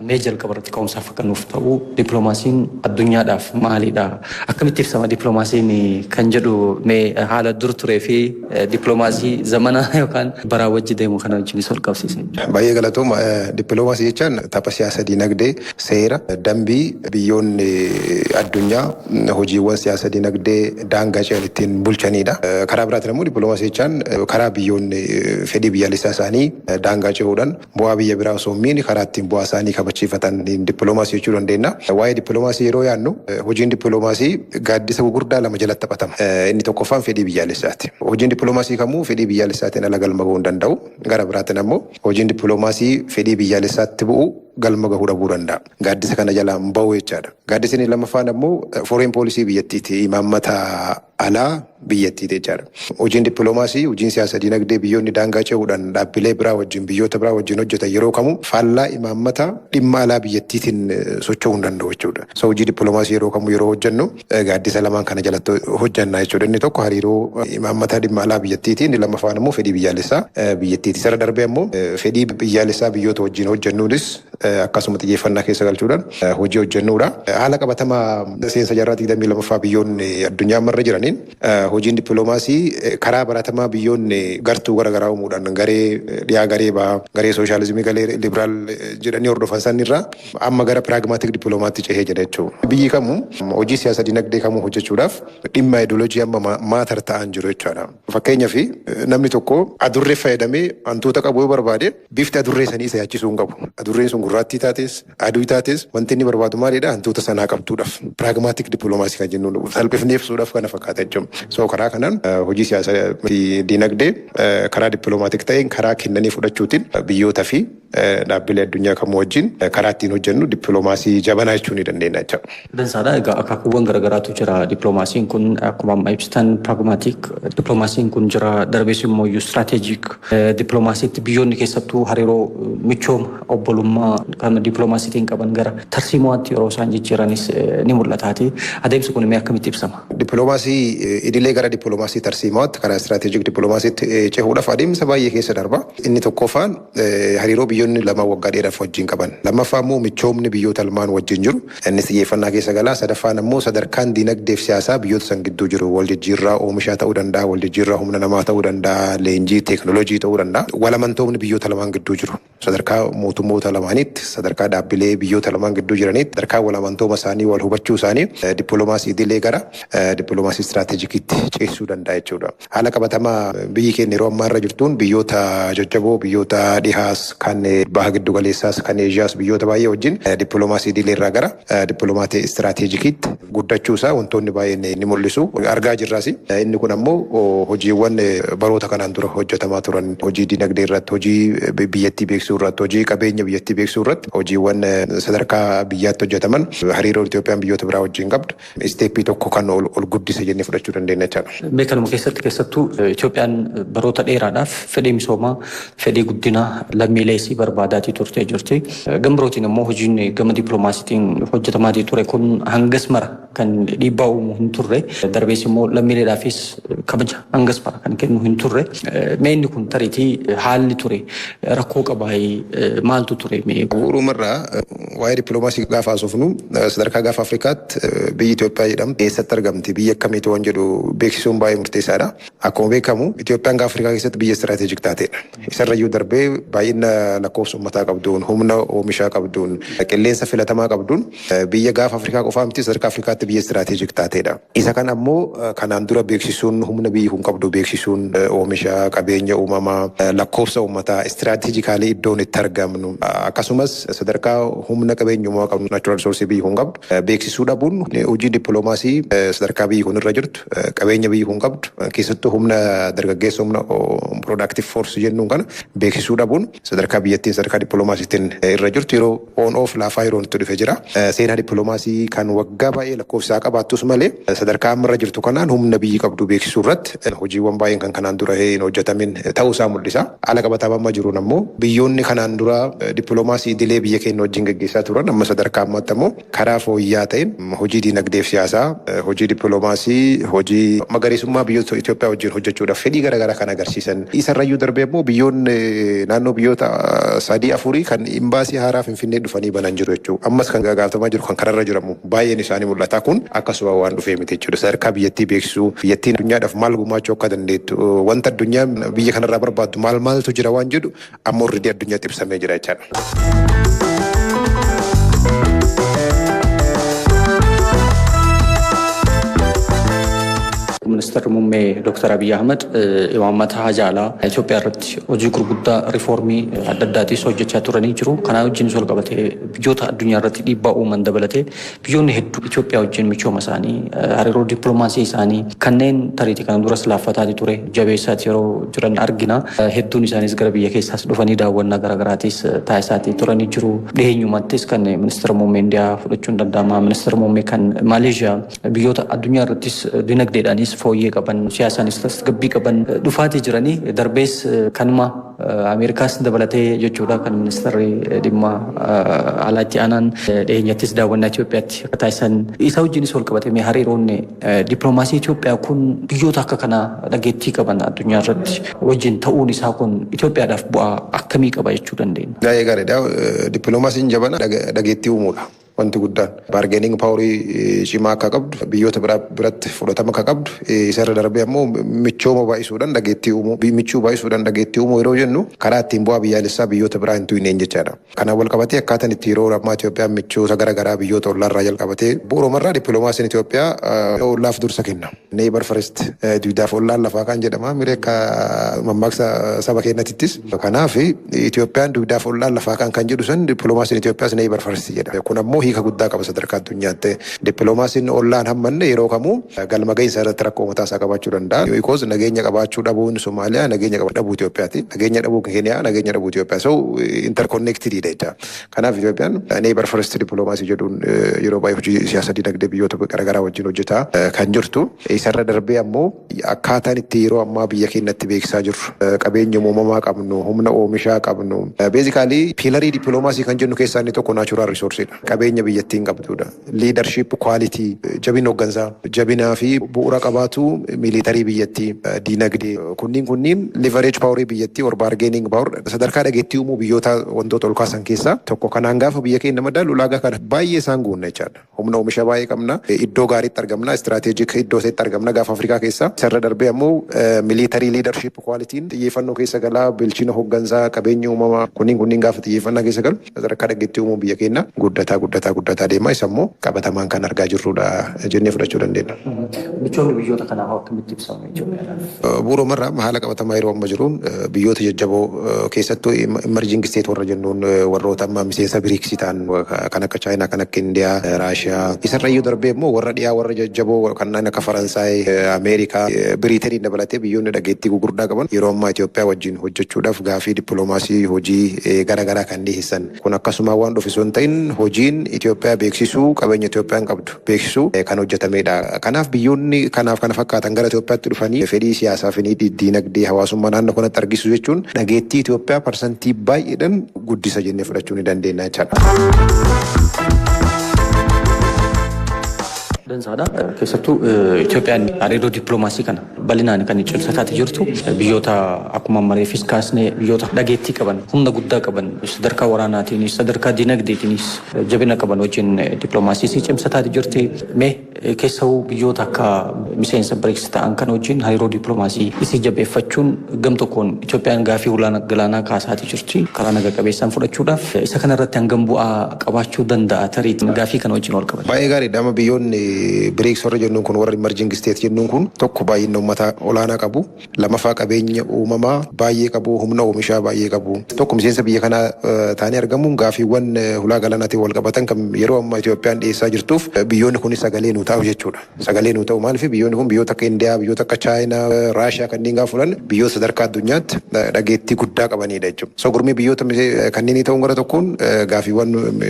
Mee jalqaba irratti ka'umsaaf akka nuuf ta'u, dippiloomaasiin addunyaadhaaf maalidha? Akkamitti ibsama dippiloomaasiin kan jedhu, mee haala dur turee fi dippiloomaasii zamana yookaan baraa wajji deemu kana wajjinis wal qabsiisa. Baay'ee galatooma. Dippiloomaasii jechaan tapha siyaasa dinagdee, seera dambii biyyoonni addunyaa hojiiwwan siyaasa dinagdee daangaa ce'an ittiin bulchanidha. Karaa biraatiin immoo dippiloomaasii jechaan karaa biyyoonni fedhii biyyaalessaa isaanii daangaa ce'uudhaan bu'aa biyya biraa osoo hin miine karaa ittiin bu'aa isaanii kabachiifatan dippiloomaasii jechuu dandeenya. Waa'ee dippiloomaasii yeroo yaadnu, hojiin dippiloomaasii gaaddisa gurguddaa lama jalatti taphatama. Inni tokkoffaan fedhii biyyaalessaati. Hojiin dippiloomaasii kamuu fedhii biyyaalessaatiin ala galma gahuu hin danda'u. Gara biraatiin ammoo hojiin dippiloomaasii fedhii biyyaalessaatti bu'u galma gahuu dhabuu danda'a. Gaaddisa kana jalaa hin bahu jechaadha. Gaaddisni inni lammaffaan ammoo foreign policy biyyattiiti. Imaammata alaa biyyattiiti jechaadha. Hojiin dippiloomaasii, hojiin siyaasa dinagdee biyyoonni daangaa ce'uudhaan dhaabbilee biraa wajjin, biyyoota biraa wajjin hojjetan yeroo kamuu faallaa imaammata dhimma alaa biyyattiitiin socho'uu hin danda'u jechuudha. So hojii dippiloomaasii yeroo kamuu yeroo hojjennu gaaddisa lamaan kana jalatti hojjenna jechuudha. Inni tokko hariiroo imaammata dhimma alaa biyyattiiti. Inni lammaffaan immoo fedhii biyyaalessaa biyyattiiti. Sana darbee ammoo fedhii biyyaalessaa biyyoota wajjin hojjennuunis akkasuma xiyyeeffannaa keessa galchuudhaan hojii hojjennuudha. Haala qabatamaa seensa jaarraa 22ffaa biyyoonni addunyaa ammarra jiraniin hojiin dippiloomaasii karaa baratamaa biyyoonni gartuu garaagaraa uumuudhaan garee dhiyaa, garee bahaa, garee sooshaalizimii, garee liberaal jedhanii hordofan sanirraa amma gara pragmatic dippiloomaatti cehee jira jechuudha. Biyyi kamuu hojii siyaasa dinagdee kamuu hojjechuudhaaf dhimma ideoloojii amma matter ta'an jiru jechuudha. Fakkeenyaaf, namni tokko adurree fayyadamee hantuuta qabu yoo barbaade, bifti adurree sanii isa yaachisuu hin qabu. Adurreen sun gurraattii taates, aduu taates, wanti inni barbaadu maalidha? Hantuuta sanaa qabduudhaaf. Pragmatic dippiloomaasii kan jennuun salphifnee ibsuudhaaf kana fakkaata jechuudha. So karaa kanaan hojii siyaasa dinagdee karaa dippiloomaatik ta'een, karaa kennanii fudhachuutiin biyyoota fi dhaabbilee addunyaa kamuu wajjin karaa ittiin hojjennu dippiloomaasii jabanaa jechuu ni dandeenya jechuudha. Dansaadha. Egaa akaakuuwwan garaagaraatu jira. Dippiloomaasiin kun akkuma amma ibsitan pragmatic dippiloomaasiin kun jira. Darbees immoo iyyuu strategic dippiloomaasiitti biyyoonni keessattuu hariiroo michooma obbolummaa kan dippiloomaasiitiin qaban gara tarsiimaatti yeroo isaan jijjiiranis ni mul'ataati. Adeemsi kun mee akkamitti ibsama? Dippiloomaasii idilee gara dippiloomaasii tarsiimaatti, karaa strategic dippiloomaasiitti cehuudhaaf adeemsa baay'ee keessa darba. Inni tokkoffaan hariiroo biyyoonni lama waggaa dheeraaf wajjin qaban. Lammaffaa immoo michoomni biyyoota lamaan wajjin jiru. Innis xiyyeeffannaa keessa gala. Sadaffaan immoo sadarkaan diinagdee fi siyaasaa biyyoota san gidduu jiru. Wal jijjiirraa oomishaa ta'uu danda'a, wal jijjiirraa humna namaa ta'uu danda'a, leenjii teeknooloojii ta'uu danda'a. Walamantoomni biyyoota lamaan gidduu jiru. Sadarkaa mootummoota lamaaniitti, sadarkaa dhaabbilee biyyoota lamaan gidduu jiraniitti, sadarkaa walamantooma isaanii wal hubachuu isaanii dippiloomaasii idilee gara dippiloomaasii istirateejikiitti ceesisuu danda'a jechuudha. Haala qabatamaa biyyi keenya yeroo ammaa irra jirtuun biyyoota jajjaboo, biyyoota dhihaas, kan baha giddu galeessaas, kan Eeshiyaas, biyyoota baay'ee wajjin dippiloomaasii idilee irraa gara dippiloomaasii istirateejikiitti guddachuu isaa wantoonni baay'een ni mul'isu. Argaa jirraas. Inni kun ammoo hojiiwwan baroota kanaan dura hojjetamaa turan, hojii dinagdee irratti, hojii biyyattii beeksisuu irratti, hojii qabeenya biyyattii beeksisuu irratti, hojiiwwan sadarkaa biyyaatti hojjetaman hariiroo Itoophiyaan biyyoota biraa wajjin qabdu step tokko kan ol guddise jennee fudhachuu dandeenya jechaadha. Mee kanuma keessatti, keessattuu Itoophiyaan baroota dheeraadhaaf fedhii misoomaa, fedhii guddinaa lammiilee isii barbaadaatii turtee jirti. Gama birootiin immoo hojiin gama dippiloomaasiitiin hojjetamaatii ture kun hangas mara kan dhiibbaa uumu hin turre. Darbees immoo lammiileedhaafis kabaja hangas mara kan kennu hin turre. Mee inni kun tariitii haalli ture rakkoo qabaa, maaltu ture? Bu'uurumarraa waa'ee dippiloomaasii gaafa haasofnu, sadarkaa gaafa Afrikaatti biyyi Itoophiyaa jedhamtu eessatti argamti, biyya akkamiitu waan jedhu beeksisuun baay'ee murteessaadha. Akkuma beekamu Itoophiyaan gaafa Afrikaa keessatti biyya strategic taateedha. Isarrayyuu darbee baay'ina lakkoofsa uummataa qabduun, humna oomishaa qabduun, qilleensa filatamaa qabduun biyya gaafa Afrikaa qofaa miti, sadarkaa Afrikaatti biyya strategic taateedha. Isa kan ammoo kanaan dura beeksisuun, humna biyyi kun qabdu beeksisuun, oomisha qabeenya uumamaa, lakkoofsa uummataa, strategically iddoon itti argamnu, akkasumas sadarkaa humna qabeenya uumamaa qabnu, natural resource biyyi kun qabdu beeksisuu dhabuun hojii dippiloomaasii sadarkaa biyyi kun irra jirtu, qabeenya biyyi kun qabdu, keessattuu humna dargaggeessa, humna productive force jennuun kana beeksisuu dhabuun sadarkaa biyyattiin sadarkaa dippiloomaasiitiin irra jirtu yeroo on off laafaa yeroo itti dhufe jira. Seenaa dippiloomaasii kan waggaa baay'ee lakkoofsaa qabaattus malee, sadarkaa amma irra jirtu kanaan humna biyyi qabdu beeksisuu irratti hojiiwwan baay'een kan kanaan dura hin hojjetamin ta'uu isaa mul'isa. Haala qabatamaa amma jiruun ammoo biyyoonni kanaan dura dippiloomaasii Dippiloomaasii idilee biyya keenya wajjin gaggeessaa turan amma sadarkaa ammaatti ammoo karaa fooyya'aa ta'een hojii diinagdee fi siyaasaa, hojii dippiloomaasii, hojii magariisummaa biyyoota Itoophiyaa wajjin hojjechuudhaaf fedhii garaagaraa kan agarsiisan. Isarrayyuu darbee immoo biyyoonni naannoo biyyoota sadii afurii kan imbaasii haaraa Finfinnee dhufanii banan jiru jechuudha. Ammas kan gaafatamaa jiru kan kanarra jiramu baay'een isaanii mul'ata. Kun akkasuma waan dhufee miti jechuudha. Sadarkaa biyyattii beeksisuu, biyyattiin addunyaadhaaf maal gumaachuu akka dandeettu, wanta addunyaan biyya kanarraa barbaaddu maal maaltu jira waan jedhu amma already addunyaatti ibsamee jira jechaadha. Ministeerri muummee Dr. Abiy Ahmed imaammata haja alaa Itoophiyaa irratti hojii gurguddaa riifoormii adda addaatis hojjechaa turanii jiru. Kanaa wajjin wal qabatee biyyoota addunyaa irratti dhiibbaa uuman dabalatee biyyoonni hedduu Itoophiyaa wajjin michooma isaanii, hariiroo dippiloomaasii isaanii kanneen tariitii kana duras laaffataati ture jabeessaati yeroo jiran argina. Hedduun isaanis gara biyya keessaas dhufanii daawwannaa garaagaraatis taasisaatii turanii jiru. Dhiheenyumattis kan ministeera muummee Indiyaa fudhachuun danda'ama. Ministeera muummee kan Maaleeshiyaa, biyyoota addunyaa irrattis dinagdeedhaanis fooyyee qaban, siyaasaanis tasgabbii qaban dhufaatii jiranii, darbees kanuma Ameerikaas dabalatee jechuudha, kan ministeerri dhimma alaatti aanaan dhiheenyattis daawwannaa Itoophiyaatti akka taasisan. Isa wajjinis wal qabatee hariiroon dippiloomaasii Itoophiyaa kun biyyoota akka kanaa dhageettii qaban addunyaa irratti wajjin ta'uun isaa kun Itoophiyaadhaaf bu'aa akkamii qaba jechuu dandeenya? Baay'ee gaariidha. Dippiloomaasiin jabana dhageettii uumuudha. Wanti guddaan bargaining powerii cimaa akka qabdu, biyyoota biraa biratti fudhatama akka qabdu, isarra darbee ammoo michooma baay'isuudhaan dhageettii uumuu. Michuu baay'isuudhaan dhageettii uumuu yeroo jennu karaa ittiin bu'aa biyyaalessaa biyyoota biraa hin tuqneen jechaadha. Kanaan wal qabatee akkaataan itti yeroo ammaa Itoophiyaan michoota gara garaa biyyoota ollaarraa jalqabatee, bu'uurumarraa dippiloomaasiin Itoophiyaa ollaaf dursa kenna. Neighbor first, duudaaf ollaan lafaa kan jedhama miree akka mammaaksa saba keenyatittis. Kanaaf Itoophiyaan duudaaf ollaan lafaa kan jedhu san dippiloomaasiin Itoophiyaas neighbor first jedha. Kun ammoo hiika guddaa qaba sadarkaa addunyaatti. Dippiloomaasiin ollaan hammanne yeroo kamuu galma gahinsa irratti rakkoo mataa isaa qabaachuu danda'a. Because nageenya qabaachuu dhabuun Somaaliyaa nageenya dhabuu Itoophiyaati. Nageenya dhabuu Keeniyaa nageenya dhabuu Itoophiyaa. So interconnected jecha. Kanaaf Itoophiyaan neighbor first dippiloomaasii jedhuun yeroo baay'ee hojii siyaasa dinagdee biyyoota garaagaraa wajjin hojjetaa kan jirtu. Isarra darbee ammoo akkaataan itti yeroo ammaa biyya keenyatti beeksisaa jirru, qabeenya uumamaa qabnu, humna oomishaa qabnu. Basically pillarii dippiloomaasii kan jennu keessaa inni tokko natural resourceiidha. Qabeenya biyyattiin qabdudha. Leadership quality, jabina hooggansaa, jabinaa fi bu'uura qabaatu military biyyattii, diinagdee kunniin leverage powerii biyyattii or bargaining power, sadarkaa dhageettii uumuu biyyoota wantoota ol kaasan keessaa tokko. Kanaan gaafa biyya keenya madaalu ulaagaa kana baay'ee isaan guunna jechaadha. Humna oomisha baay'ee qabna, iddoo gaariitti argamna, strategic iddoo ta'etti argamna gaafa Afrikaa keessa. Isarra darbee ammoo military leadership qualityn xiyyeeffannoo keessa galaa, bilchina hooggansaa, qabeenya uumamaa kunniin gaafa xiyyeeffannaa keessa galu sadarkaa dhageettii uumuu biyya keenya guddataa guddataa guddataa deema. Isa immoo qabatamaan kan argaa jirrudha jennee fudhachuu dandeenya. Michoomni biyyoota kanaa akkamitti ibsama Itoophiyaadhaaf? Bu'uurumarraa haala qabatamaa yeroo amma jiruun biyyoota jajjaboo, keessattuu emerging state warra jennuun, warroota amma miseensa BRICS ta'an kan akka Chaayinaa, kan akka Indiyaa, Raashiyaa, isarrayyuu darbee immoo warra dhiyaa, warra jajjaboo kanneen akka Faransaay, Ameerikaa, Biriiteniin dabalatee biyyoonni dhageettii gurguddaa qaban yeroo ammaa Itoophiyaa wajjin hojjechuudhaaf gaafii dippiloomaasii hojii garaagaraa kan dhiyeessan. Kun akkasuma waan dhufe osoo hin ta'in hojiin Itoophiyaa beeksisuu, qabeenya Itoophiyaan qabdu beeksisuu kan hojjetamedha. Kanaaf biyyoonni kanaaf kana fakkaatan gara Itoophiyaatti dhufanii fedhii siyaasaa fi diinagdee hawaasummaa naannoo kanatti argisiisu jechuun dhageettii Itoophiyaa parsantii baay'eedhaan guddisa jennee fudhachuu ni dandeenya jechaadha. Dansaadha. Keessattuu Itoophiyaan hariiroo dippiloomaasii kana bal'inaan kan cimsataati jirtu biyyoota akkuma mareefis kaasnee biyyoota dhageettii qaban, humna guddaa qaban, sadarkaa waraanaatiinis sadarkaa dinagdeetiinis jabina qaban wajjin dippiloomaasii cimsataati jirti. Mee keessawuu biyyoota akka miseensa BRICS ta'an kan wajjin hariiroo dippiloomaasii isii jabeeffachuun gam tokkoon Itoophiyaan gaafii ulaa galaanaa kaasaati jirti karaa naga qabeessaan fudhachuudhaaf, isa kanarratti hangam bu'aa qabaachuu danda'a tarii gaafii kana wajjin wal qabate? Baay'ee gaariidha. Amma biyyoonni BRICS warra jennuun kun, warra emerging state jennuun kun, tokko baay'ina uummataa olaanaa qabu. Lamaffaa qabeenya uumamaa baay'ee qabu. Humna oomishaa baay'ee qabu. Tokko miseensa biyya kanaa ta'anii argamuun gaafiiwwan hulaa galaanaatiin wal qabatan kan yeroo ammaa Itoophiyaan dhiyeessaa jirtuuf biyyoonni kunis sagalee nu ta'u jechuudha. Sagalee nuu ta'u maaliif biyyoonni kun biyyoota akka Indiyaa, biyyoota akka Chaayinaa, Raashiyaa kanneen gaafa fudhanne biyyoota sadarkaa addunyaatti dhageettii guddaa qabanidha jechuudha. So gurmii biyyoota kanneenii ta'uun gara tokkoon gaafiiwwan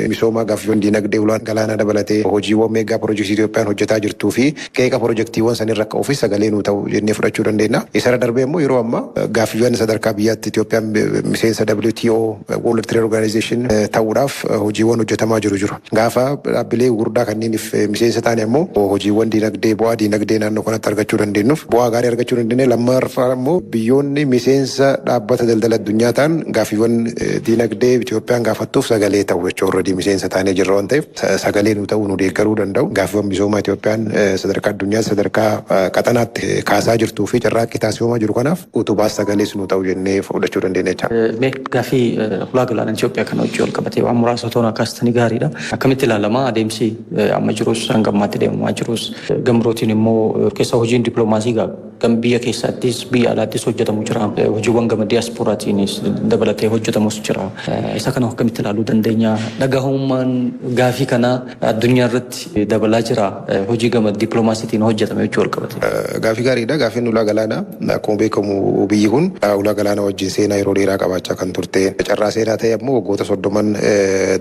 misoomaa, gaafiiwwan diinagdee ulaan galaanaa dabalatee hojiiwwan mega piroojeektii Itoophiyaan hojjetaa jirtuu fi qeeqa piroojeektiiwwan sanirra akka ofii sagalee nuu ta'u jennee fudhachuu dandeenya. Isarra darbee immoo yeroo ammaa gaafiiwwan sadarkaa biyyaatti Itoophiyaan miseensa WTO, World Trade Organization, ta'uudhaaf hojiiwwan hojjetamaa jiru. Gaafa dhaabbilee gurguddaa kanneeniif miseensa taane ammoo hojiiwwan diinagdee, bu'aa diinagdee naannoo kanatti argachuu dandeenyuuf bu'aa gaarii argachuu dandeenya. Lammaffaa immoo biyyoonni miseensa Dhaabbata Daldala Addunyaa ta'an gaafiiwwan diinagdee Itoophiyaan gaafattuuf sagalee ta'u jechuudha. Already miseensa taanee jirra waan ta'eef sagalee nu ta'uu, nu deeggaruu danda'u. Gaafiiwwan misoomaa Itoophiyaan sadarkaa addunyaatti, sadarkaa qaxanaatti kaasaa jirtuu fi carraaqqii taasifamaa jiru kanaaf utubaas sagalees nu ta'u jennee fudhachuu dandeenya jechuudha. Mee gaafii ulaa galaana Itoophiyaa kana wajjin wal qabatee waan muraasa toona kaastanii gaariidha. Akkamitti ilaalama adeemsi amma jirus, hanga ammaatti deemamaa jirus, gamrootiin immoo keessa hojiin dippiloomaasii gam biyya keessaattis biyya alaattis hojjetamu jira. Hojiiwwan gama diyaasporaatiinis dabalatee hojjetamus jira. Isa kana akkamitti ilaaluu dandeenya? Dhagahummaan gaafii kana addunyaa irratti dabalaa jira. Hojii gama dippiloomaasiitiin hojjetame jechuu wal qabate. Gaafii gaariidha. Gaafiin ulaa galaanaa, akkuma beekamu biyyi kun ulaa galaanaa wajjin seenaa yeroo dheeraa qabaachaa kan turte. Carraa seenaa ta'e ammoo waggoota 30n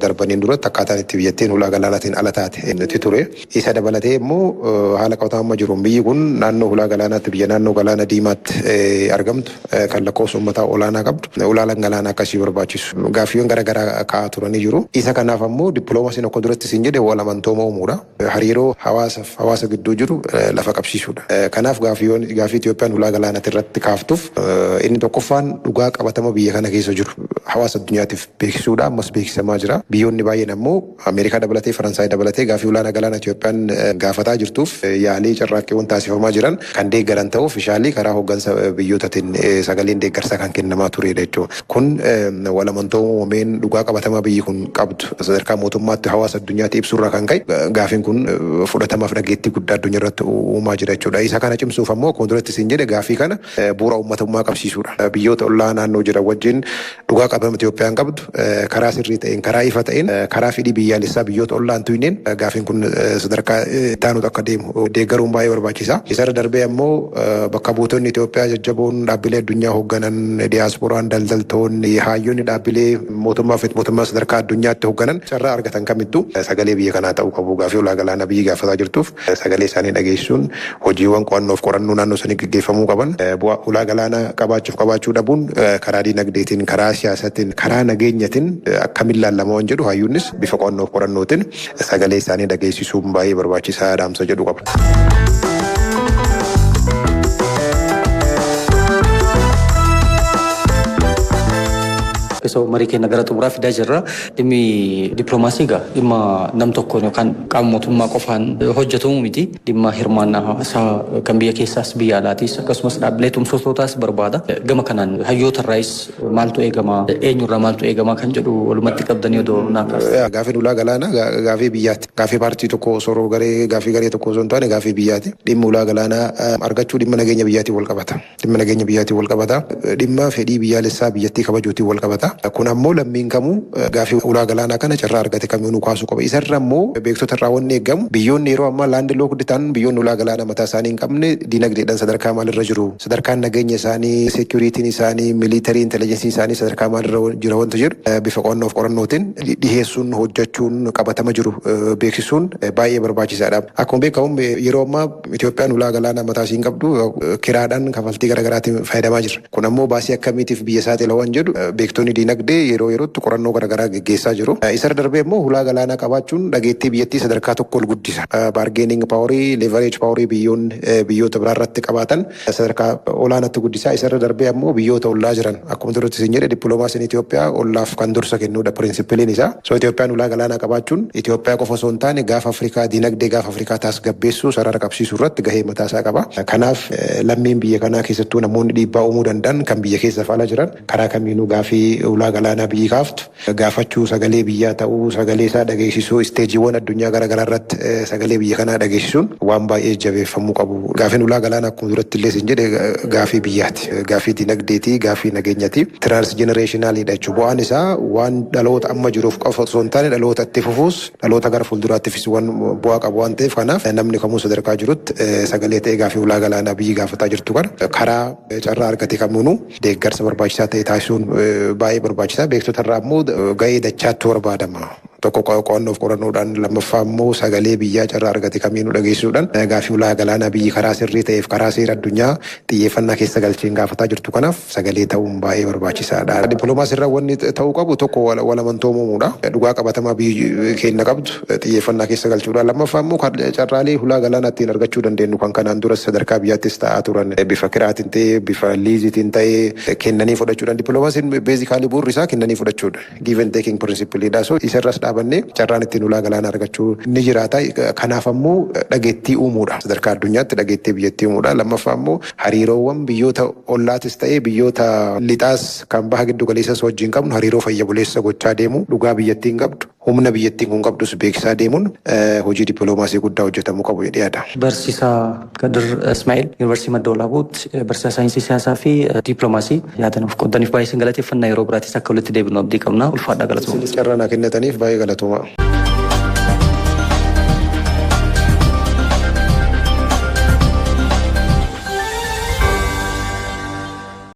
darbaniin duratti akkaataan itti biyyattiin ulaa galaanaatiin ala taate itti ture. Isa dabalatee immoo haala qabatamaa amma jiruun biyyi kun naannoo ulaa galaanaatti, biyya naannoo Galaana Diimaatti argamtu, kan lakkoofsa uummataa olaanaa qabdu, ulaan galaanaa akkasii barbaachisu. Gaaffiiwwan garaagaraa ka'aa turanii jiru. Isa kanaaf ammoo dippiloomaasiin akka duratti siin jedhe wal amantooma uumuudha. Hariiroo hawaasaaf hawaasa gidduu jiru lafa qabsiisuudha. Kanaaf gaafii Itoophiyaan ulaa galaanaatti irratti kaaftuuf inni tokkoffaan dhugaa qabatama biyya kana keessa jiru hawaasa addunyaatiif beeksisuudha. Ammas beeksisamaa jira. Biyyoonni baay'een ammoo Ameerikaa dabalatee, Faransaay dabalatee gaafii ulaa galaana Itoophiyaan gaafataa jirtuuf yaalii carraaqqiiwwan taasifamaa jiran kan deeggaran ta'uu officially karaa hooggansa biyyootaatiin sagaleen deeggarsaa kan kennamaa turedha jechuudha. Kun wal amantooma uumameen dhugaa qabatamaa biyyi kun qabdu sadarkaa mootummaatti hawaasa addunyaatti ibsuurraa kan ka'e gaafiin kun fudhatamaaf dhageettii guddaa addunyaa irratti uumaa jira jechuudha. Isa kana cimsuuf ammoo akkuma duratti siin jedhe gaafii kana bu'uura uummatummaa qabsiisuudha. Biyyoota ollaa naannoo jiran wajjin dhugaa qabatama Itoophiyaan qabdu karaa sirrii ta'een, karaa ifa ta'een, karaa fedhii biyyaalessaa biyyoota ollaan tuqneen gaafiin kun sadarkaa itti akka deemu deeggaruun baay'ee barbaachisa. Isarra darbee ammoo bakka buutonni Itoophiyaa jajjaboon dhaabbilee addunyaa hoogganan, diyaasporaan, daldaltoonni, hayyoonni dhaabbilee mootummaa fi mootummaa sadarkaa addunyaatti hoogganan carraa argatan kamittuu sagalee biyya kanaa ta'uu qabu. Gaafii ulaa galaanaa biyyi gaafataa jirtuuf sagalee isaanii dhageessuun hojiiwwan qo'annoof qorannoo naannoo sanii gaggeeffamuu qaban, bu'aa ulaa galaanaa qabaachuuf qabaachuu dhabuun karaa diinagdeetiin, karaa siyaasatiin, karaa nageenyatiin akkamiin laallama waan jedhu hayyuunis bifa qo'annoof qorannootiin sagalee isaanii dhageessisuun baay'ee barbaachisaa dhaamsa jedhu qaba. Keessa marii keenya gara xumuraa fidaa jirra. Dhimmi dippiloomaasii egaa dhimma nam tokkoon yookaan qaama mootummaa qofaan hojjetamu miti. Dhimma hirmaannaa hawaasaa kan biyya keessaas biyya alaatis akkasumas dhaabbilee tumsitootaas barbaada. Gama kanaan hayyoota irraayis maaltu eegama, eenyurraa maaltu eegama kan jedhu walumatti qabdanii odoo naa kaasta. Gaafiin ulaa galaanaa gaafii biyyaati. Gaafii paartii tokko osoo garee gaafii garee tokko osoo hin taane gaafii biyyaati. Dhimma ulaa galaanaa argachuu dhimma nageenya biyyaatiin wal qabata. Dhimma nageenya biyyaatiin wal qabata. Dhimma fedhii biyyaalessaa biyyattii kabajuutiin wal qabata. Kun ammoo lammiin kamuu gaafii ulaa galaanaa kana carraa argate kamiinuu kaasuu qaba. Isarra immoo beektota irraa wanni eegamu, biyyoonni yeroo ammaa landlocked ta'an, biyyoonni ulaa galaanaa mataa isaanii hin qabne diinagdeedhaan sadarkaa maalirra jiru? Sadarkaan nageenya isaanii, securityn isaanii, military intelligencen isaanii sadarkaa maalirra jira wanta jedhu bifa qo'annoof qorannootiin dhiheessuun, hojjechuun, qabatama jiru beeksisuun baay'ee barbaachisaadha. Akkuma beekamu yeroo ammaa Itoophiyaan ulaa galaanaa mataa ishii hin qabdu, kiraadhaan kafaltii garaagaraatiin fayyadamaa jirra. Kun ammoo baasii akkamiitiif biyya saaxila waan jedhu beektonni diinagdee yeroo yerootti qorannoo garaagaraa geggeessaa jiru. Isarra darbee immoo ulaa galaanaa qabaachuun dhageettii biyyattii sadarkaa tokko ol guddisa. Bargaining powerii, leverage powerii biyyoonni biyyoota biraa irratti qabaatan sadarkaa olaanaatti guddisa. Isarra darbee ammoo biyyoota ollaa jiran, akkuma duratti isin jedhe, dippiloomaasiin Itoophiyaa ollaaf kan dursa kennudha principleiin isaa. So Itoophiyaan ulaa galaanaa qabaachuun Itoophiyaa qofa osoo hin taane Gaafa Afrikaa, diinagdee Gaafa Afrikaa tasgabbeessuu, sarara qabsiisuu irratti gahee mataa isaa qaba. Kanaaf lammiin biyya kanaa, keessattuu namoonni dhiibbaa uumuu danda'an kan biyya keessa ala jiran, karaa kamiinuu gaafii ulaa Ulaa galaanaa biyyi kaaftu gaafachuu, sagalee biyyaa ta'uu, sagalee isaa dhageessisuu, isteejiiwwan addunyaa garaagaraa irratti sagalee biyya kanaa dhageessisuun waan baay'ee jabeeffamuu qabu. Gaafiin ulaa galaanaa akkuma duratti illee isin jedhe gaafii biyyaati. Gaafii dinagdeeti, gaafii nageenyaati. Transgenerationaliidha jechuudha. Bu'aan isaa waan dhaloota amma jiruuf qofa osoo hin taane, dhaloota itti fufuus, dhaloota gara fuulduraattifis waan bu'aa qabu waan ta'eef, kanaaf namni kamuu sadarkaa jirutti sagalee ta'ee gaafii ulaa galaanaa biyyi gaafataa jirtu kana karaa carraa argate kamuunuu deeggarsa barbaachisaa ta'e taasisuun baay'ee barbaachisaa. Beektota irraa immoo gahee dachaatti barbaadama. Tokko qo'annoof qorannoodhaan, lammaffaa immoo sagalee biyyaa carraa argate kamiinuu dhageessisuudhaan gaafii ulaa galaanaa biyyi karaa sirrii ta'eef karaa seera addunyaa xiyyeeffannaa keessa galcheen gaafataa jirtu kanaaf sagalee ta'uun baay'ee barbaachisaadha. Dippiloomaasii irraa wanni ta'uu qabu tokko walamantooma uumuudha. Dhugaa qabatamaa biyyi keenya qabdu xiyyeeffannaa keessa galchuudha. Lammaffaa immoo carraalee ulaa galaanaa ittiin argachuu dandeenyu kan kanaan dura sadarkaa biyyaattis ta'aa turan, bifa kiraatiin ta'ee, bifa liiziitiin ta'ee, kennanii fudhachuudhaan. Dippiloomaasiin basically bu'uurri isaa kennanii fudhachuudha. Give and taking principle. So isarras dhaabannee carraan ittiin ulaa galaanaa argachuu ni jiraata. Kanaaf ammoo dhageettii uumuudha. Sadarkaa addunyaatti dhageettii biyyattii uumuudha. Lammaffaa immoo hariiroowwan biyyoota ollaatis ta'ee biyyoota lixaas kan baha giddu galeessas wajjin qabnu hariiroo fayya buleessa gochaa deemu, dhugaa biyyattiin qabdu, humna biyyattiin kun qabdus beeksisaa deemuun hojii dippiloomaasii guddaa hojjetamuu qabu jedhee yaada. Barsiisaa Kadir Ismaa'eel, Yuunivarsiitii Madda Walaabuutti barsiisaa saayinsii siyaasaa fi dippiloomaasii, yaada nuuf qoodaniif baay'ee isin galateeffannaa. Yeroo biraatis akka walitti deebinu abdii qabna. Ulfaadhaa, galatooma. Isinis carraa naa kennitaniif baay'ee galatooma.